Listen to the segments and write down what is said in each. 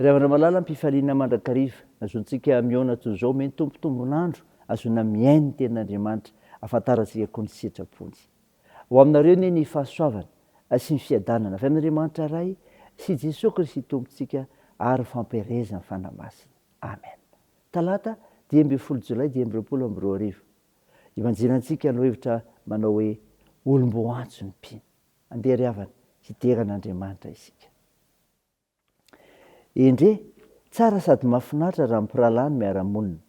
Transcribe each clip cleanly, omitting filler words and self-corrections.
Ry havana malala am-pifaliana mandrakariva, azontsika mihaona toy izao, omeny Tompo tombon'andro, ahazoana mihaino ny Tenin'Andriamanitra, ahafantarantsika koa ny sitrapony. Ho aminareo anie ny fahasoavana sy ny fiadanana avy amin'Andriamanitra Ray sy Jesoa Kristy Tompontsika ary ny fampielezan'ny Fanahy Masina. Amen. Talata, 15 Jolay 2025. Ibanjinantsika ny hevitra manao hoe Olom-boantso ny mpino. Andeha ry havana, hidera an'Andriamanitra isika. Endrey, tsara sady mahafinaritra raha mpirahalahy ny miara-monina.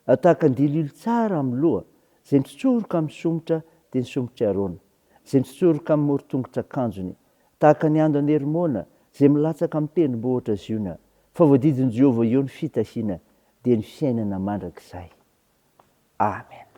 Tahaka an-dililo tsara amin'ny loha, izay mitsitsoroka amin'ny somotra dia ny somotr'i Arona, izay mitsitsoroka amin'ny moron-tongotr'akanjony, tahaka ny ando an'Hermona, izay milatsaka amin'ny tendrombohitra Ziona, fa voadidin'i Jehovah eo ny fitahiana, dia ny fiainana mandrakizay. Amena.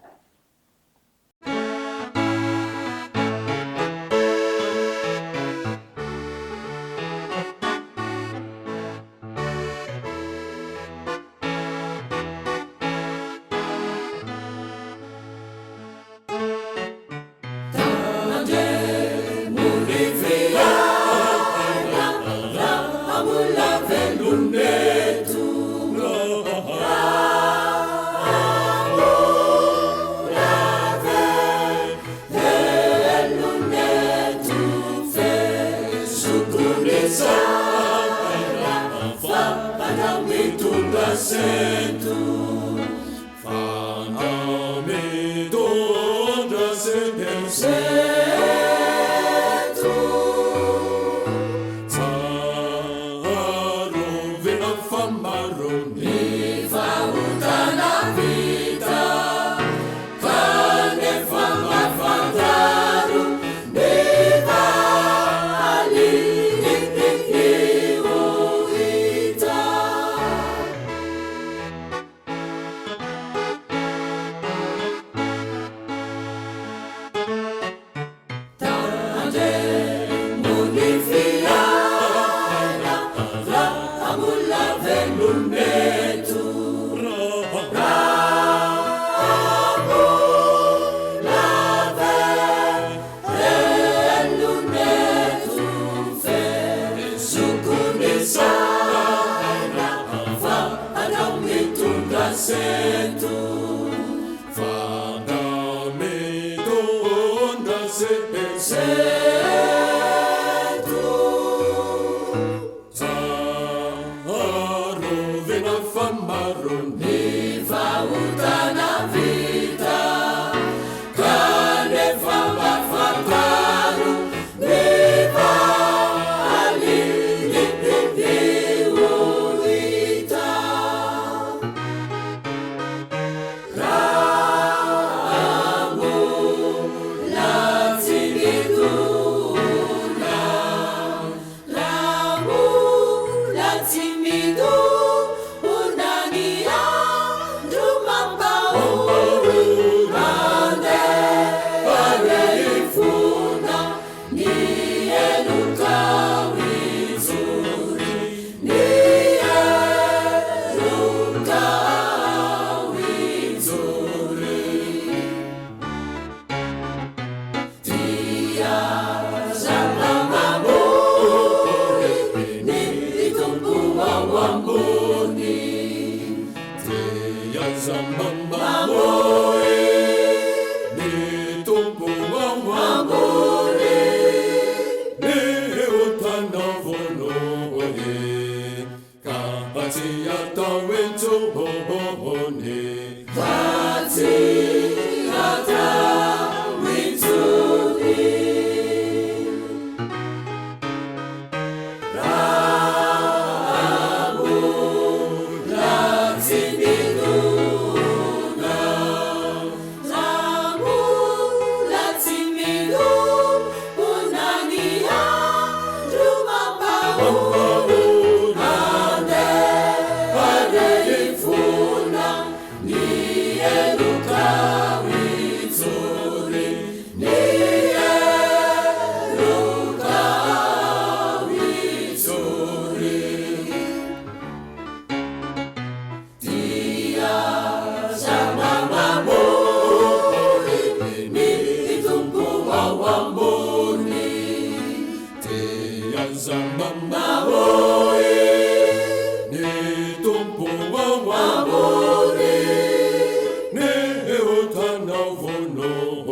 Sitraponao vonoy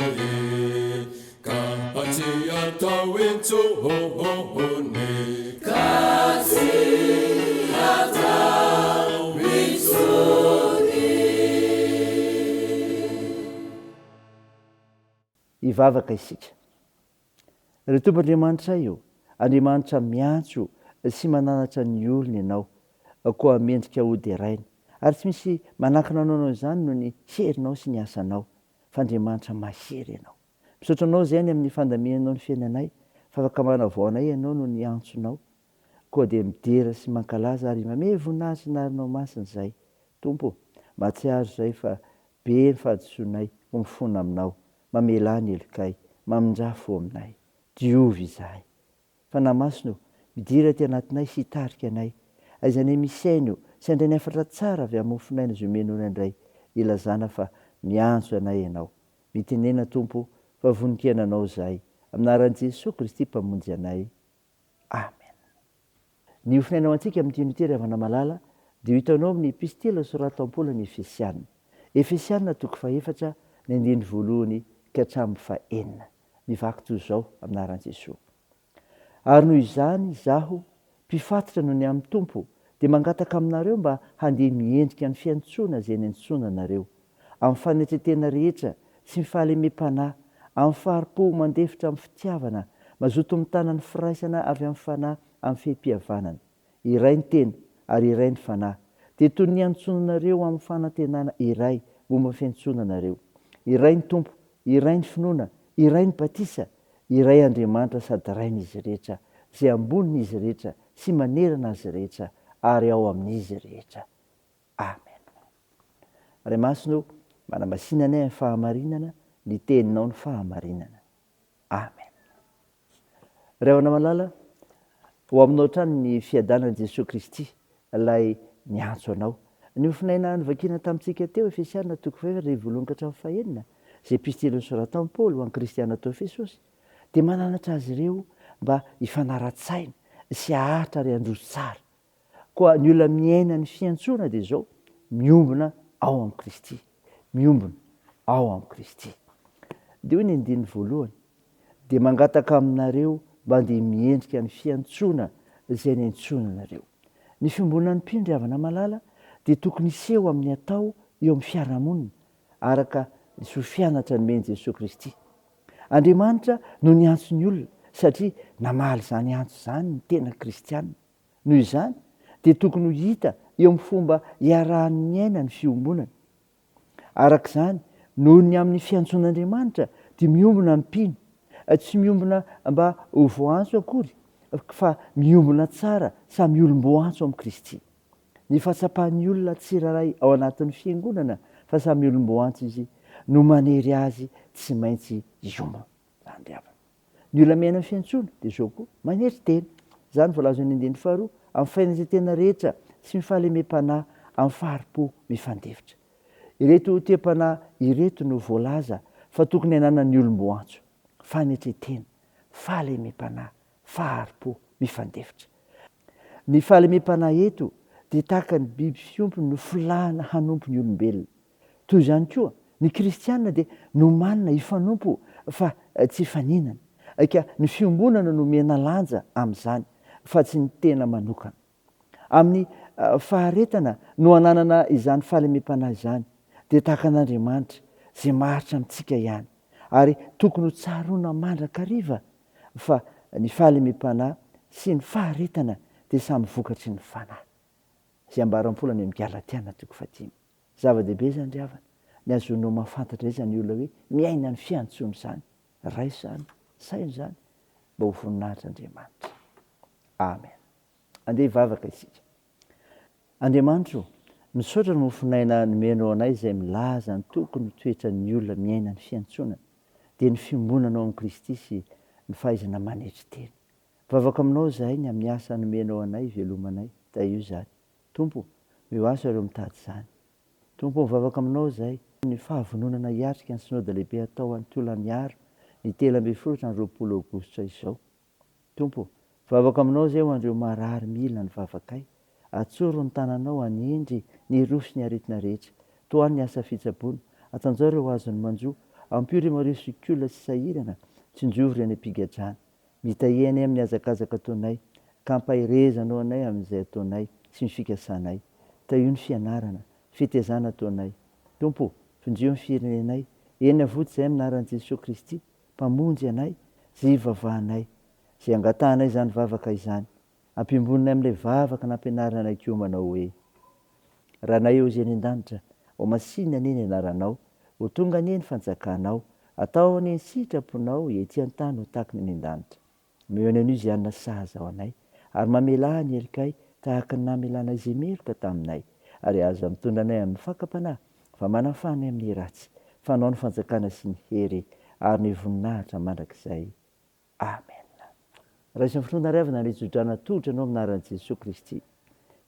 Ka tsy atao intsony Ka tsy atao intsony. Hivavaka isika. Ry Tompo Andriamanitray ô, Andriamanitra miantso sy mananatra ny olony Ianao, koa mendrika ho deraina, ary tsy misy manakana anao hanao izany noho ny herinao sy ny asanao, fa Andriamanitra mahery Ianao. Misaotra Anao izay ny amin'ny fandaminanao ny fiainanay, fa afaka manavao anay Ianao noho ny antsonao. Koa dia midera sy mankalaza ary mamehy voninahitra ny anaranao masina izahay. Tompo ô, mahatsiaro izahay fa be ny fahadisoanay, koa mifona Aminao. Mamelà ny helokay, mamindrà fo aminay. Diovy izahay. Fanahy Masina ô, midira aty anatinay sy hitarika anay. Aiza anay misy aina ô, sy handray ny hafatra tsara avy amin'ny mofon'aina izay omenao indray, ilazana fa miantso anay Ianao. Mitenena Tompo ô, fa vonon-kiaina Anao izahay. Amin'ny anaran'i Jesoa Kristy Mpamonjy anay. Amen. Ny hofonaina ho antsika amin'ity anio ity ry havana malala dia ho hitanao amin'ny epistily nosoratan'i Paoly ny Efesiana. Efesiana toko fahefatra ny andininy voalohany ka hatramin'ny fahenina. Mivaky toy izao amin'ny anaran'i Jesoa. Ary noho izany izaho, mpifatotra noho ny amin'ny Tompo, dia mangataka aminareo mba handeha miendrika ny fiantsoana izay niantsoana anareo, amin'ny fanetren-tena rehetra sy ny fahalemem-panahy, amin'ny fahari-po mandefitra amin'ny fitiavana, mazoto mitana ny firaisana avy amin'ny Fanahy amin'ny fehim-pihavanana. Iray ny tena, ary iray ny Fanahy. Dia toy ny niantsoana anareo amin'ny fanantenana iray momba ny fiantsoana anareo. Iray ny Tompo, iray ny finoana, iray ny batisa, iray Andriamanitra sady Rain'izy rehetra, izay ambonin'izy rehetra sy manerana azy rehetra ary ao amin'izy rehetra. Amen. Ray Masina o, manamasina anay amin'ny fahamarinana, ny Teninao ny fahamarinana. Amen. Ry havana malala, ho aminao hatrany ny fiadanan'i Jesoa Kristy, ilay niantso anao. Ny mofonaina novakiana tamintsika teo, Efesiana toko fahefatra, andininy voalohany ka hatramin'ny fahenina, izay epistily nosoratan'i Paoly ho an'ny kristiana tao Efesosy, dia mananatra azy ireo mba hifanara-tsaina sy haharitra ary handroso tsara. Koa ny olona miaina ny fiantsoana dia izao, miombona ao amin'i Kristy. Miombona ao amin'i Kristy. Dia hoy ny andininy voalohany, Dia mangataka aminareo mba handeha miendrika ny fiantsoana izay niantsoana anareo. Ny fiombonan'ny mpino ry havana malala dia tokony hiseho amin'ny atao eo amin'ny fiarahamonina, araka ny soa fianatra nomen'i Jesoa Kristy. Andriamanitra no niantso ny olona satria namaly izany antso izany ny tena kristiana. Noho izany, dia tokony ho hita eo amin'ny fomba iarahany miaina ny fiombonana. Araka izany, noho ny amin'ny fiantsoan'Andriamanitra, dia miombona ny mpino. Tsy miombona mba ho voaantso akory, fa miombona tsara samy olom-boaantso amin'i Kristy. Ny fahatsapan'ny olona tsirairay ao anatin'ny fiangonana fa samy olom-boaantso izy no manery azy tsy maintsy hiombona. Izany ry havana. Ny olona miaina ny fiantsoana dia izao koa, manetry tena. Izany voalazan'ny andininy faharoa, amin'ny fainetren-tena rehetra sy ny fahalemem-panahy amin'ny fahari-po mifandefitra. Ireto toe-panahy ireto no voalaza fa tokony hananan'ny olom-boantso, fanetren-tena, fahalemem-panahy, fahari-po mifandefitra. Ny fahalemem-panahy eto dia tahaka ny biby fiompy nofolahana hanompo ny olombelona. Toy izany koa, ny kristiana dia nomanina hifanompo fa tsy hifaninana. Ka ny fiombonana no omena lanja amin'izany fa tsy ny tena manokana. Amin'ny faharetana no ananana izany fahalemem-panahy izany, dia tahaka an'Andriamanitra izay maharitra amintsika ihany. Ary tokony ho tsaroana mandrakariva fa ny fahalemem-panahy sy ny faharetana dia samy vokatry ny Fanahy. Izay ambaran'i Paoly any amin'ny Galatiana toko fahadimy. Zava-dehibe izany ry havana, ny ahazoanao mahafantatra izany olona hoe miaina ny fiantsoana izany. Raiso izany, saino izany, mba ho voninahitr'Andriamanitra. Amen. Andeha hivavaka isika. Andriamanitra o, misaotra ny mofon'aina nomenao anay izay milaza ny tokony ho toetran'ny olona miaina ny fiantsoana, dia ny fiombonana ao amin'i Kristy sy ny fahaizana manetry tena. Mivavaka aminao izahay ny amin'ny asa nomenao anay hivelomanay, tahio izany. Tompo o, omeo asa ireo mitady izany. Tompo o, mivavaka aminao izahay, ny fahavononana hiatrika ny Synoda lehibe hatao any Tolaniaro ny 13 hatramin'ny 20 aogositra izao. Tompo o, mivavaka aminao izahay ho an'ireo marary mila ny vavakay. Atsoro ny tananao hanendry ny roa sy ny aretina rehetra. Tohano ny asa fitsaboana. Atanjaho ireo azon'ny manjo. Ampio ireo marefo sy kola sy sahirana. Tsinjovy ireo any am-pigadrana. Mitahia anay amin'ny hazakazaka ataonay, ka ampaherezanao anay amin'izay ataonay sy ny fikasanay. Tahio ny fianarana, fetezana ataonay. Tompo ô, vonjeo ny firenenay. Eny avoty izahay amin'ny anaran'i Jesoa Kristy, Mpamonjy anay, izay ivavahanay, izay angatahanay izany vavaka izany. Ampiombonina amin'ilay vavaka nampianarina anay koa manao hoe, Ranay eo izay any an-danitra, ho masìna anie ny anaranao, ho tonga anie ny fanjakanao, atao anie ny sitraponao ety an-tany ho tahaka ny any an-danitra. Omeo anay anio izay hanina sahaza ho anay, ary mamelà ny helokay tahaka ny namelanay izay meloka taminay, ary aza mitondra anay amin'ny fakam-panahy, fa manafaha anay amin'ny ratsy, fa Anao ny fanjakana sy ny hery ary ny voninahitra mandrakizay. Amen. Raiso ny finoana ry havana ny tsodrano atolotra anao amin'ny anaran'i Jesoa Kristy.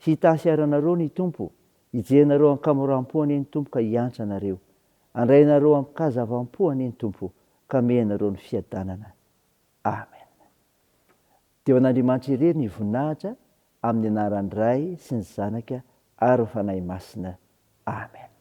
Hitahy sy hiaro anareo ny Tompo, hijery anareo an-kamoram-po anie ny Tompo ka hiantra anareo. Handray anareo am-kazavam-po anie ny Tompo ka hamehy anareo ny fiadanana. Amen. Dia ho an'Andriamanitra irery ny voninahitra amin'ny anaran'ny Ray sy ny Zanaka ary ny Fanahy Masina. Amen.